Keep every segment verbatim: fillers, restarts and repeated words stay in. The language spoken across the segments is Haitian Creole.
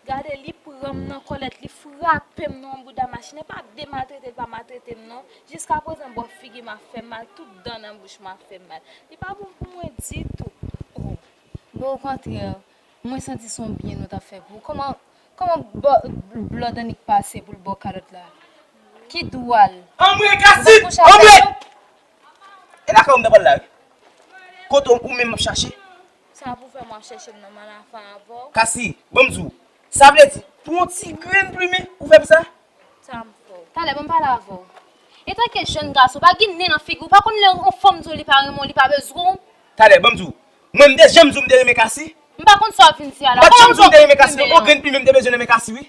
Gade, li pran m nan kòlèt, li frape m nan yon bouda machin. E pa de maltrete l pa maltrete m non. Jiskaprezan bò figi m ap fè mal, tout dan nan bouch mwen ap fè mal. Li pa bon pou mwen ditou. Oh. Bon, okontrè, mwen santi se yon byen nou t ap fè pou ou. Kòman, kòman bò, blòd annik pase pou l ba w kalòt la? Ki dwa l? Anmwe, Kasit! Anmwe! E lakay ou m ta pral la, wi. Kote ou, ou menm m ap chache? Sa pou fè m ap chèche m nan Manafa avè w? Kasi, ban m di w. Sa vle di, pou yon ti grenn plimen, ou fè m sa? Sa m fè w? Talè, ban m pale avè w. Etanke jèn gason, pa gen nen nan figi w, pa konn lè yon fanm di w li pa renmen w, li pa bezwen w? Talè, ban m di w. Mwen, m te janm di w m te renmen Kasi? M pa konn sa w ap vin di a la. M pa t janm di w m te renmen Kasi, non. Yon grenn plimen, m te bezwen renmen Kasi, wi.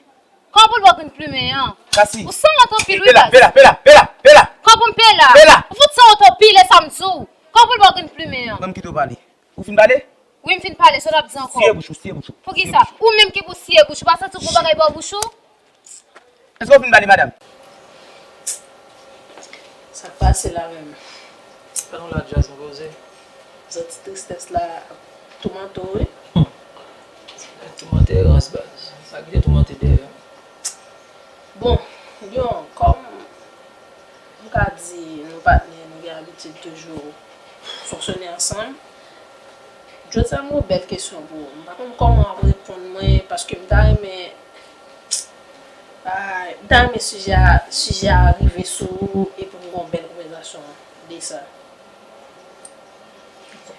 Kòman pou l ba w grenn plimen an? Kasi. Ou sanwont anpil, wi, Kasi. Pela, pela, pela, pela, pela. Kòman pou m pela? Pela. Ou fout sanwont anpil, e sa m di w. Kòman pou l ba w grenn plimen an? Ban m kite w pale. Ou fin pale? Wi, m fin pale, sa w t ap di ankò? Siye bouch ou, siye bouch ou. Poukisa? Ou menm ki pou siye bouch ou, pa santi w gon bagay bò bouch ou? Èske w fin pale, madanm? Sa k pase la menm? Fè nou la djaz, nou poze. Santi tristès la ap toumante w, wi. Toumante rans, baz. Sa ki te toumante dèyè. Bon, Lyon, kòm m ka di nou patnè, nou gen abitid toujou fonksyone ansanm. Jodi a m gen yon bèl kesyon pou ou. M pa konn kòman w ap reponn mwen, paske m ta renmen, ah, m ta renmen sijè a, sijè a rive sou ou epi pou n gen yon bèl konvèsasyon de sa.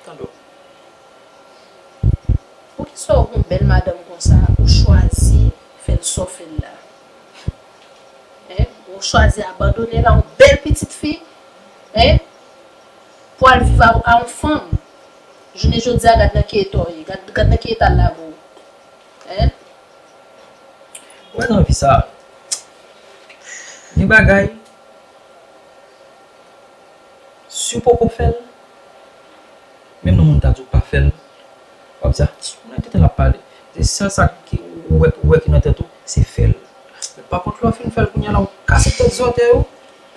Tande w. Poukisa w gon bèl madanm konsa, ou chwazi fè l sa w fè l la? Hein? Ou chwazi abandone l a yon bèl pitit fi, hein? Pou al viv a, a yon fanm. Jounen jodi a, gad nan ki eta w ye, gad, gad nan ki eta l lave w. Hein? Ou wè nan vi sa, gen bagay, si w poko fè l, menm nan moun ta di w pa fè l, w ap di, "Ah, moun nan gentan ap pale." Se sèl sa ki ou wè, ou wè ki nan tèt ou, se fè l. Men pa kont lè w fin fè l, kounye a la, ou kase tèt zòtèy ou,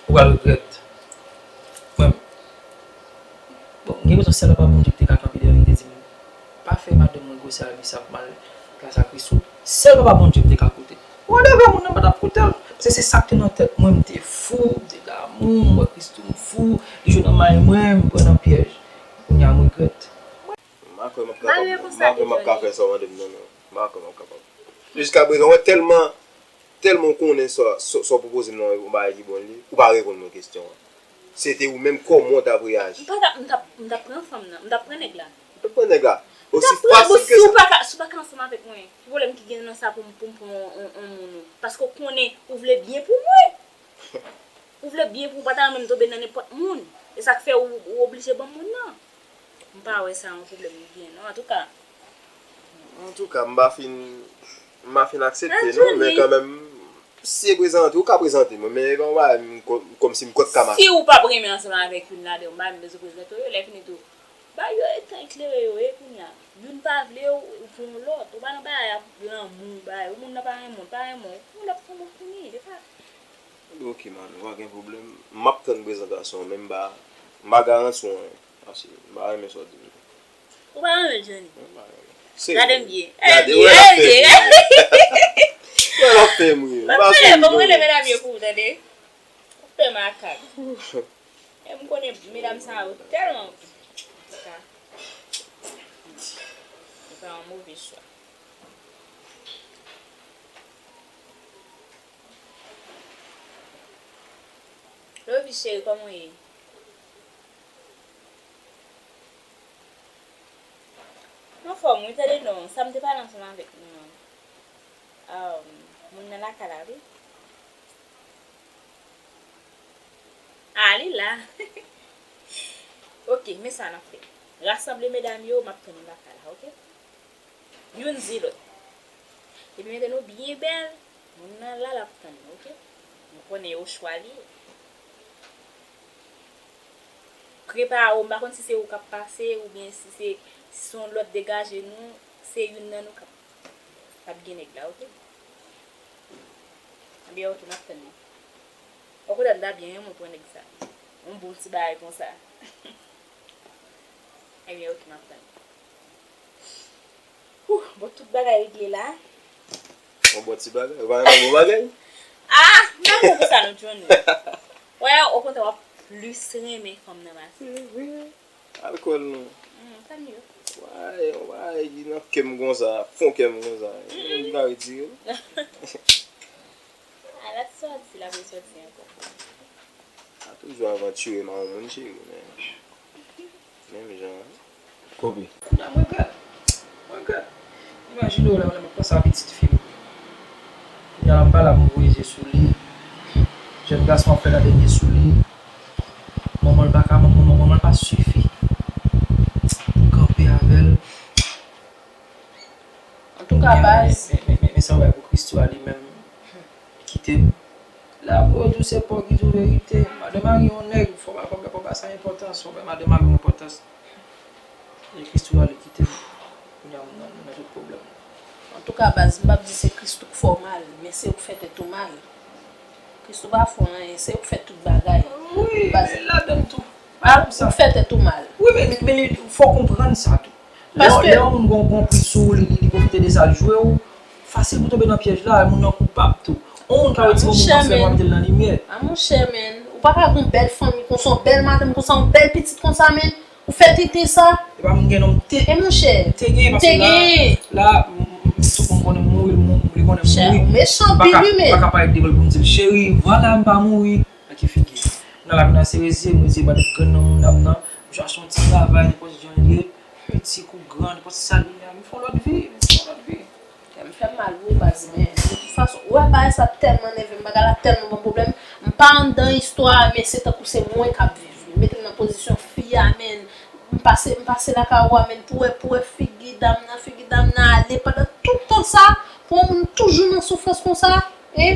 ou pral regrèt. Mwen, bon, m gen rezon, sèl papa Bondye ki te ka kanpe dèyè m, li te di m, "Pa fè madanm mwen gwosè al bisap mal plas a Kristou." Sèl papa Bondye m te ka koute. Whatever, moun nan pa t ap koute l. Paske se sa k te nan tèt mwen, m te fou, m te damou, m wè Kristou, m fou, li jwe nan may mwen, m pran nan pyèj. Kounye a m regrèt. M pa kwè m ap kapab, m pa kwè m ap ka fè sa w mande m nan, non. M pa kwè m ap kapab. Jiskaprezan, w wè tèlman, tèlman w konnen sa, sa, sa w pwopoze m nan, yon bagay ki bon li, ou pa reponn mwen kesyon an. Se te ou menm, kòman w t ap reyaji? M pa t ap, m t ap, m t ap pran fanm nan, m t ap pran nèg la. M t ap pran nèg la. M t ap pran, bon, si w pa ka, si w pa ka ansanm avèk mwen, ki pwoblèm ki gen nan sa pou m, pou m pran yon, yon, yon moun ou? Paske w konnen ou vle byen pou mwen. Ou vle byen pou w pa ta renmen m tonbe nan nenpòt moun. E sa k fè ou, ou oblije ban m moun nan. M pa wè sa yon pwoblèm li gen non, antouka. Antouka, m pa fin, m pa fin aksepte non, men kanmenm, si e prezante, ou ka prezante mwen, men e pa yon bagay m kò-, kòmsi m kòt ka mache. Si ou p ap renmen ansanm avèk youn ladan yo, m pa menm bezwen prezante w yo, lè fini tou, bay yo tan eklere yo ye kounye a. Youn pa vle w, ou pran yon lòt. Ou pa nan bagay ap lanmou, bagay. Ou moun nan pa renmen w, l pa renmen w, ou pran yon lòt fanm ou fini, se pa. Ok, man, pa gen pwoblèm. M ap tann prezantasyon an, men m pa, m pa garanti w anyen. Paske m pa renmen sa w di m. Ou pa renmen l, Johnny? Mwen pa renmen. Gade m byen. Gade, wè l ap fè m ri. Wè l ap fè m ri. M pa sou m, Johnny. Mwen rele medam yo pou ou, tande. Ou fè makak. E m konnen medam sa yo tèlman. Antouka, se pa yon move chwa. Lovi cheri, kòman w ye? M anfòm wi, tande non, sa m te pale ansanm avèk nou an. Ah, moun nan lakay la wi. Ale la. Ok, men sa n ap fè. Rasanble medam yo, m ap tann nou lakay la, ok? Youn di lòt. Epi mete nou byen bèl. Moun nan la, l ap tann nou, ok? Nou konnen yo chwa li ye. Prepare w, m pa konn si se ou k ap pase, oubyen si se, si se yon lòt degaje nou, se youn nan nou k ap, k ap gen nèg la, ok? Ebyen, ok, m ap tann li. Okontrè, m ta byen renmen w pran nèg sa. Yon bon ti bagay konsa. Ebyen, ok, m ap tann. Huh, bon, tout bagay regle la. Yon bon ti bagay. Ou pa renmen bon bagay? Ah, m pa konn pou sa non, Johnny. Wè, okontrè, w ap plis renmen fanm nan pase. Se vre. Alkòl non. Mm, tant mieux. Wè, yon bagay ki nan kè m konsa, fon kè m konsa. Ki ka retire l. Ah, la ti sòti, la pou sòti ankò. A toujou avantire nan yon moun, cheri, men menm jan an. Kobe. Kounye a, mwen regrèt. Mwen regrèt. Imajine w lè, lè m ap panse a pitit fi m. Kounye a, la m pa la pou m voye je sou li. Jèn gason ap fè gade je sou li. Manman l pa ka, manman, manman l pa sifi pou kanpe avè l. Antouka, baz. Men, men, men, men sa w wè pou Christo a li menm, li kite m. La, pou yo di w se pòk ki di w verite. Madan mari yon nèg, fò w ba, fò w ba, fò w ba sa enpòtans, fò w ba madan mari yon enpòtans. E Christo a li kite m. Kounye a, m nan, m nan tout pwoblèm. Antouka, baz, m p ap di se Christo k fè w mal, men se ou k fè tèt ou mal. Christo pa fè w anyen, se ou k fè tout bagay. Wi, baz, men ladann tou. Ah, ou k fè tèt ou mal. Wi, men, men, men li, fò w konprann sa tou. Lè, paske lè yon moun gon, gon pri sou ou, li, li, li pwofite de sa, l jwe w, fasil pou tonbe nan pyèj la, moun nan koupab tou. Yon moun ka retire yon moun nan fè nwa, mete l nan limyè. Ah, monchè, men, ou pa ka gon bèl fanmi konsa, yon bèl madanm konsa, yon bèl pitit konsa, men, ou fè tenten sa. E pa moun gen non, m te, e monchè, m te gen, paske la, la, m, m, m tou konn konnen m mouri, m, m, li konnen m mouri. Mechan anpil, wi, men. M pa ka, m pa ka parèt devan l pou m di l, cheri, vwala, m pa mouri. Nan ki figi? Nan lavi nan se reziye m, reziye m ak grenn nan moun ap nan. M chache yon ti travay, nenpòt jan l ye, piti kou gran, nenpòt sa l ye a, m fè yon lòt vi, m fè yon lòt vi. Kè m fè m mal wi baz, men de tout fason, ou wè bagay sa tèlman nève m, bagay la tèlman ban m pwoblèm. M pa anndan istwa a, men se tankou se mwen k ap viv li. Mete m nan pozisyon fi a, men m pase, m pase lakay ou a, men pou wè, pou wè figi dam nan, figi dam nan ale pandan tout tan sa, pou yon moun toujou nan soufrans konsa, e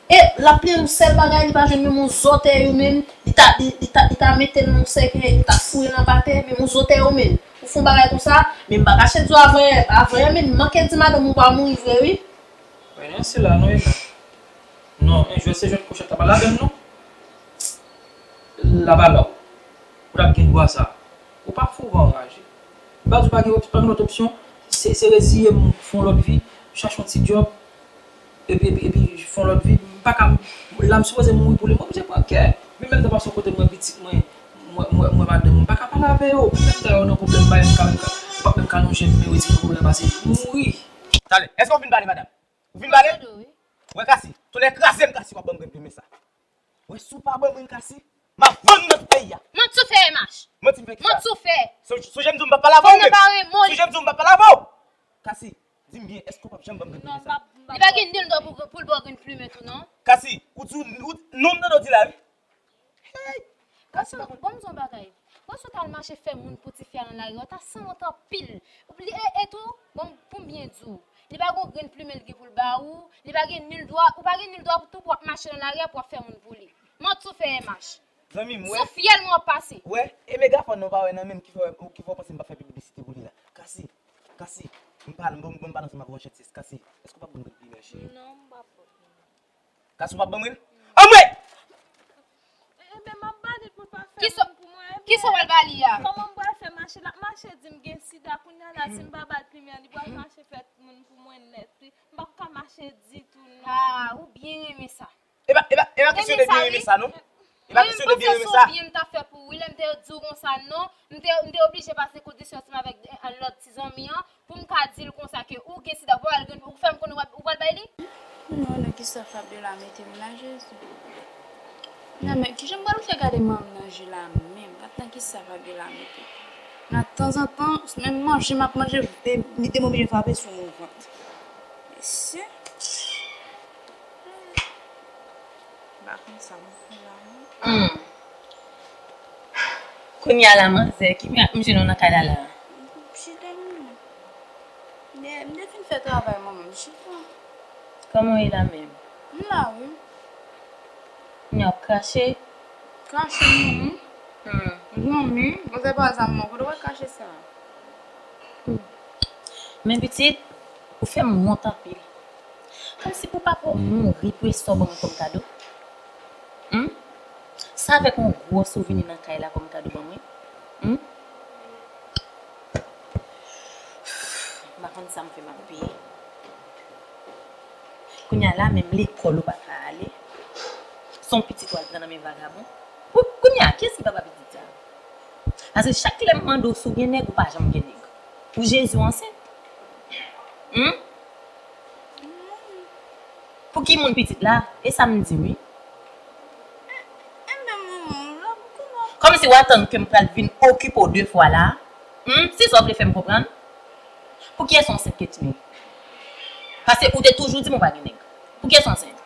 E l ap plenn yon sèl bagay, li pa jwenn menm yon zòtèy ou menm, li ta, li, li ta, li ta mete l nan yon sèkèy, li ta foure l anba tè, menm yon zòtèy ou menm. Ou fè yon bagay konsa, men m pa kache di w avè, avè, men m manke di madanm ou pa mouri vre, wi. Mwen nan se la, non, e la. Non, en jwèt se jwèt kòchèt la pa ladann, non. La pa la w. Ou t ap gen dwa sa. Ou pa fou, ou pa anraje. M pa di w pa gen, pa gen lòt opsyon. Se, se reziye m, fè yon lòt vi, chache yon ti djòb. Epi, epi, epi, fè yon lòt vi. M pa ka, la m sipoze mouri pou li, m oblije pran kè. Men menm nan pase yon kote m wè pitit mwen, m wè, m wè, m wè madanm mwen, m pa ka pale avè yo. Menm lè yo nan pwoblèm, m pa menm ka, menm ka, m p ap menm ka lonje m, men yo di m nan pwoblèm, pase m mouri. Talè, èske w fin pale, madanm? Ou fin pale? Mwen tande w, wi. Wè, Kasi, tonnè kraze m, Kasi, w ap ban m grenn plimen sa. Wè, si w pa ban mwen l, Kasi, m a vann nan tout peyi a. Manti w fè, M H. Manti m fè kisa? Manti w fè. Son-, sonje m di w m p ap pale avè w menm. Fanm nan pa renmen w. Sonje m di w m p ap pale avè w. Kasi, di m byen, èske w p ap janm ban m grenn plimen sa? Li pa gen nil dwa pou, pou l ba w grenn plimen tou, non. Kasi, ou di w, ou, non m tande w di la, wi. Hey! Kasi, m pa konn. Bon, m di w yon bagay. Panse w t al mache fè moun pou tifi a nan lari a, w ta sanwont anpil. Li, e, e tou, bon, pou m byen di w, li pa gon grenn plimen l gen pou l ba ou, li pa gen nil dwa, ou pa gen nil dwa pou tou pou w ap mache nan lari a pou w ap fè moun pou li. Manti w fè, M H. Zanmi m, wè. Sou fyèl mwen w ap pase. Wè, e mega fòn nan w pa wè nan men m ki fè, ki fè w panse m p ap fè piblisite pou li la. Kasi, Kasi, m pa, m, m pa nan ansanm avè w, Chantis. Kasi, èske w p ap ban m grenn plimen, cheri? Non, m p ap. Kasi w p ap ban mwen l? Anmwey! Enben, m ap ba li pou l pa fè moun pou mwen. Kisa w pral ba li a? Kòman m pral fè mache? L ap mache di m gen sida. Kounye a la, si m pa ba l plimen an, li pral mache fè moun pou mwen nèt, wi. M p ap ka mache ditou, non. Ah, ou byen renmen sa. E pa, e pa, e pa kesyon de byen renmen sa, non. E pa kesyon de byen renmen sa. Mwen panse se yon byen m ta fè pou ou, wi, lè m te di w konsa, non. M te, m te oblije pase kondisyon ansanm avèk, eh, lòt ti zanmi an. Pou m ka di l konsa ke ou gen sida, ou pral gen, ou fè m konnen w ap, ou pral bay li? Non, nan kisa Fabiola mete m la, Jezi? Non, men kijan m pral fè gade manman m nan je la menm? Gad nan kisa Fabiola mete m. Nan tanzantan, menm manje m ap manje, li te oblije frape sou yon vant. Mesye. M pa konn sa m fè la, non. Hmm. Kounye a la, manzè, ki mirak m jwenn ou nan kay la la? Chita, mwen. M te, m te fin fè travay mwen menm, chita. Kòman w ye la menm? M la, wi. Kounye a w ap krache? Krache, non. Hmm. Zanmi, manzè pa zanmi, kote w wè krache sa? Hmm. Men pitit, ou fè m wont anpil. Kòmsi pou papa w mouri pou e sa w ban mwen kòm kado? Hmm? Sa avèk yon gwo souvni nan kay la kòm kado ban mwen? Hmm? M pa konn sa m fè m ap peye. Kounye a la, menm lekòl ou pa ka ale. Se yon pitit w al pran nan men vagabon. Pou, kounye a, kiyès ki papa pitit sa? Paske chak lè m mande w si w gen nèg, ou pa janm gen nèg. Pou Jezi, w ansent? Hmm? Pou ki moun pitit la? E sa m di wi. Kòmsi w atann ke m pral vin okipe w de fwa la? Hmm? Se sa w vle fè m konprann? Pou kiyès w ansent, Ketmi? Paske ou te toujou di m ou pa gen nèg. Pou kiyès w ansent?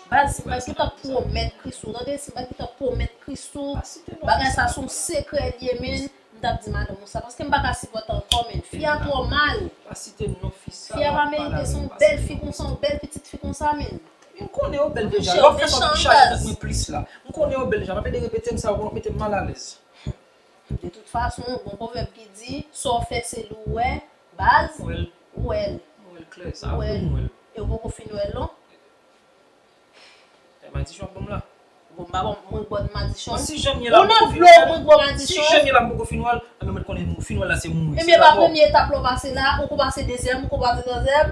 Baz, si m pa t gentan pwomèt Kristou, tande, si m pa t gentan pwomèt Kristou, bagay sa se yon sekrè l ye, men m t ap di madanm ou sa, paske m pa ka sipòte ankò, men fi a twò mal. Pa site non fi sa. Fi a pa merite, se yon bèl fi konsa, yon bèl pitit fi konsa, men. M konnen yo bèl deja. Yo ap fè m ap chaje tèt mwen plis la. M konnen yo bèl deja. Pa plede repete m sa, yo konn ap mete m malalèz. De tout fason, gon pwovèb ki di, sa w fè se li w wè, baz, ou wè l. Ou wè l. Ou wè l klè, sa vre, m wè l. E w poko fin wè l non. E madichon ap ban m la. Bon, m pa bon, mwen k ba w madichon. Bon, si jan m ye la, m poko fin wè l. Ou nan dlo, mwen k ba w madichon. Si jan m ye la, m poko fin wè l, anben mwen konnen fin wè l la se mouri. Ebyen, pa premye etap la w pase la, ou ko pase dezyèm, ou ko pase twazyèm.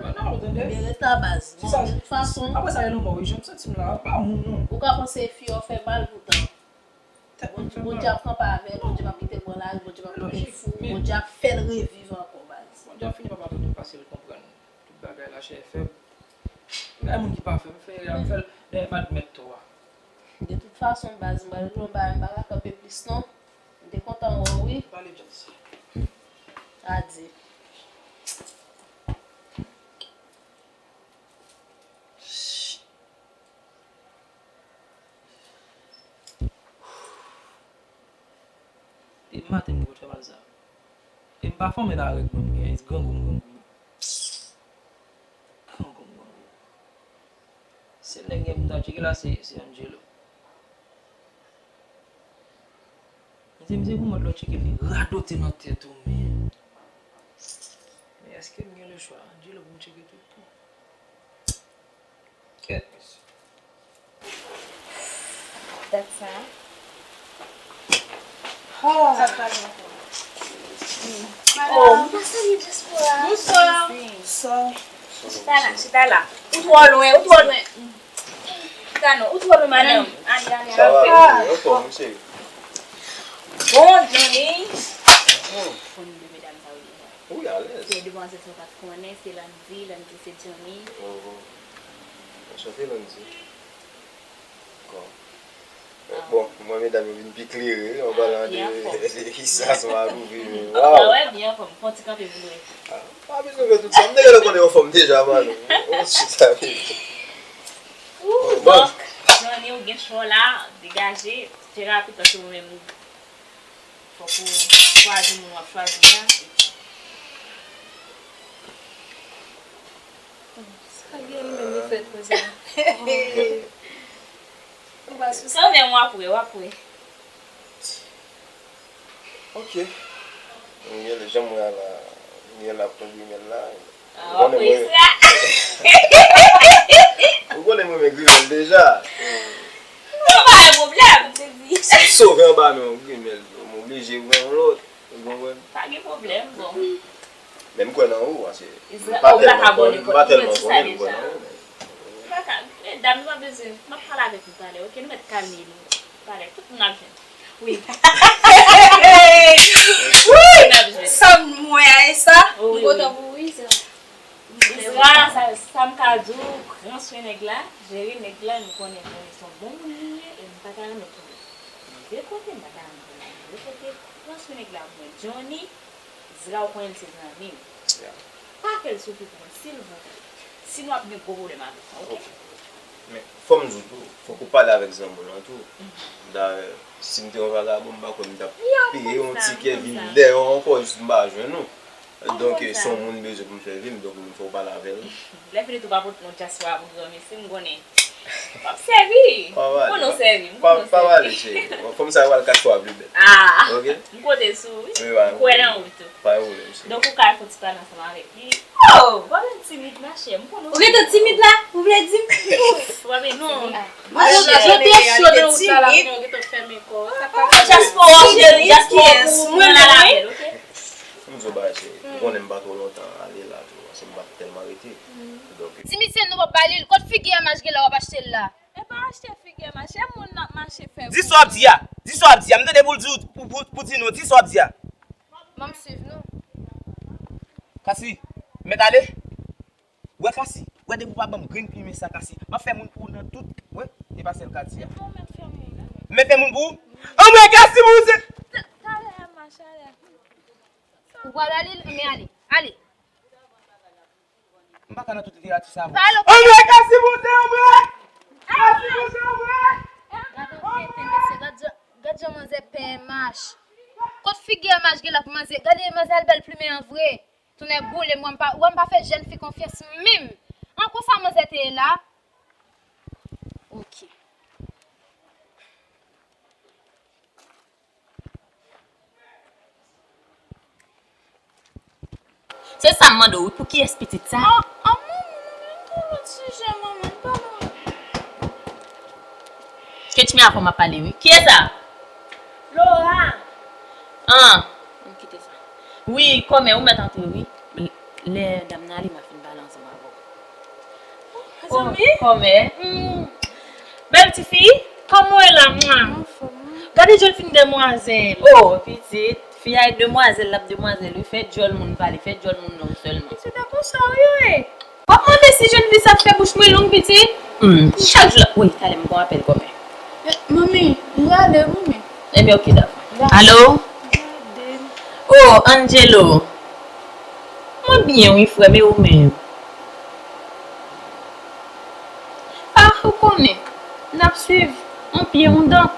Ebyen, ret la baz. Bon, de tout fason. Apre sa, e lanmò, wi, jan m santi m la, pa moun non. Ou ka panse fi yo fè mal poutan. Bondye ap kanpe avè l, Bondye p ap kite l pran laj, Bondye p ap kite l fou, Bondye ap fè l reviv ankò, baz. Bondye ap fini pa padone l paske l konprann tout bagay la chè e fèb. Bagay moun ki pa fè, m fè, m fè l, m admèt tò a. De tout fason, baz, m pral di w yon bagay, m pa ka kanpe plis non. M te kontan wè w wi. Pale djaz. Adye. Depi maten m konn fè mal sa. E m pa fòme nan règ mwen, m gen grangou m grangou. Grangou m grangou. Sèl nèg m ta tcheke la se, se Angelo. M di, m di pou mwen lè w tcheke li radote nan tèt ou, men. Men èske m gen lechwa? Angelo pou m tcheke tou. Kèt, mesye. Dat sa. Oh. Sa k pase ankò? Oh, m pa salye dyaspora. Bonswa. Bonswa. Chita la, chita la. Ou twò lwen, ou twò lwen. Chita non, ou twò lwen, madanm. Ale, ale, ale. Sa va, anfòm, wi, cheri. Bon, Johnny. Konn de medam sa yo deja. Wi, alèz. Se demwazèl sa w pa t konnen, se Landy, Landy se Johnny. Oh. Anchante, Landy. Bon, mwen medam yo vin pi klere, an palan de, de kisa sa va rive, men, waw. Wè, byen anfòm, fè yon ti kanpe pou nou wè. Ah, pa bezwen fè tout sa, m te gentan konnen anfòm deja, man. On chita vin. Ouh, bon. Donk, Johnny, ou gen chwa w la, degaje, terapi, paske ou menm, ou Fòk ou chwazi moun w ap chwazi a. Sa gen li menm li fèt konsa. Kanmenm w ap wè, w ap wè. Ok. Mwen gen lè jan mwen la, mwen la pran grimèl la. Ah, w ap wè sa. Ou konnen mwen renmen grimèl deja. Non, pa gen pwoblèm, m te di. Si m sove anba men w grimèl, m oblije pran yon lòt. Ou konprann? Pa gen pwoblèm, bon. Men m kwè nan ou, paske m pa tèlman konnen, m pa tèlman konnen, m kwè nan ou, men. M pa ka, medam, nou pa bezwen, m ap pale avèk nou talè, ok? Nou mèt kalme nou talè, tout moun ap jwenn. Wi. Wi! Sa m wè a, e sa? Wi, m kontan pou ou, wi, sa. Isra, sa, sa m ka di w, pran swen nèg la, jere nèg la, nou konnen Johnny se yon bon moun li ye, e m pa ta renmen pou li. De kote, m pa ta renmen pou li. De kote, pran swen nèg la pou mwen. Johnny, Isra, ou konnen l se zanmi m. Pa fè l soufri pou mwen, silvouplè. Sinon, w ap gen gwo pwoblèm avèk mwen, ok? Ok. Men, Fò m di w tou, fòk ou pale avèk zanmi w lan tou. Dayè, si m te yon vagabon, m pa kwè m t ap peye yon tikè vin dèyè w ankò jis m pa jwenn ou. Donk, si yon moun bezwen pou m sèvi m, donk m fè w pale avè l. Lè fini tou pa pote non dyaspora pou granmesi, m konnen. M ap sèvi. M konnen w sèvi. M konnen w sèvi. Pa pale, cheri. Bon, fanm sa yo pral kat fwa pli bèl. Ah! Ok? M konte sou ou, wi. M kwè nan ou tou. Pa gen pwoblèm, cheri. Donk, ou ka fè ti pale ansanm avèk li. Oh! Ou pa menm timid, machè. M konnen ou. Ou gentan timid la? Ou vle di m? Ou pa menm timid. Mwen, mwen te cho nan wout la la, mwen gentan fèmen kò. Dyaspora, cheri, dyaspora pou mwen menm, wi. Fò m di w bagay, cheri. M konnen m pa twò lontan ale la tou, paske m pa t tèlman rete. Donk, ti misye nou p ap ba li l. Kot figi a mach gen la w ap achte l la? E pa achte figi a mach, e moun n ap mache fè. Di sa w ap di a. Di sa w ap di a. M tande pou l di w, pou, pou, pou di nou. Di sa w ap di a. Ban m swiv nou. Kasi, mèt ale. Wè Kasi, wè depi w pa ban m grenn plimen sa Kasi, m ap fè moun pou ou nan tout, wè, e pa sèl katye a. Mèt fè moun pou ou? Anmwey Kasi pou ou se. Talè a mach, talè. Ou pral ale, men ale, ale. M pa ka nan tout literati sa, bon. Anmwey Kasi pou ou se, anmwey! Kasi pou ou se, anmwey! Gad anfete, mesye, gad jan, gad jan manzè peye mach. Kot figi a mach gen la pou manzè? Gade manzè al bèl plimen an vre. Tounen boule m, wè m pa, wè m pa fè jèn fi konfyans menm. An konsa manzè te ye la? Ok. Se sa m mande w, wi, pou kiyès pitit sa? An, an, manman, manman, yon lòt sijè, manman, m pa nan. Ketch mi avan m ap pale, wi. Kiyès sa? Laura. An. Ann kite sa. Wi, kòmè, ou mèt antre, wi. L-, lè dam nan ale, m a fin pale ansanm avè w. Zanmi? Kòmè. Hmm. Bèl tifi, kòman w ye la, mwa? Anfòm, wi. Gade jèn fi demwazèl. Oh, pitit, fi a e demwazèl, l ap demwazèl, wi. Fè djòl moun pale, fè djòl moun non sèlman. Pitit, a konsa w ye? W ap mande si jèn fi sa ap fè bouch mwen long, pitit? Hmm, chak jou l ap, wi, talè m gon apèl kòmè. Eh, manmi, m prale, manmi. Ebyen, oke, dakò. Alo? Gade m. Oh, Angelo. Mwen byen, wi, frè m, e ou menm? Ah, ou konnen, n ap swiv, on pye, on dan.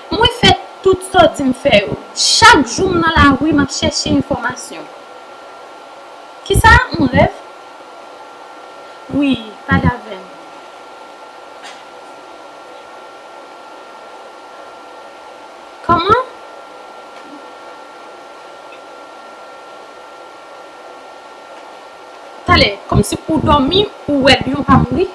Mwen fè tout sa w di m fè yo. Chak jou m nan lari, m ap chèche enfòmasyon. Kisa? On rèv? Wi, pale avè m. Kòman? Talè, kòmsi ou dòmi, ou wè lyon pa mouri?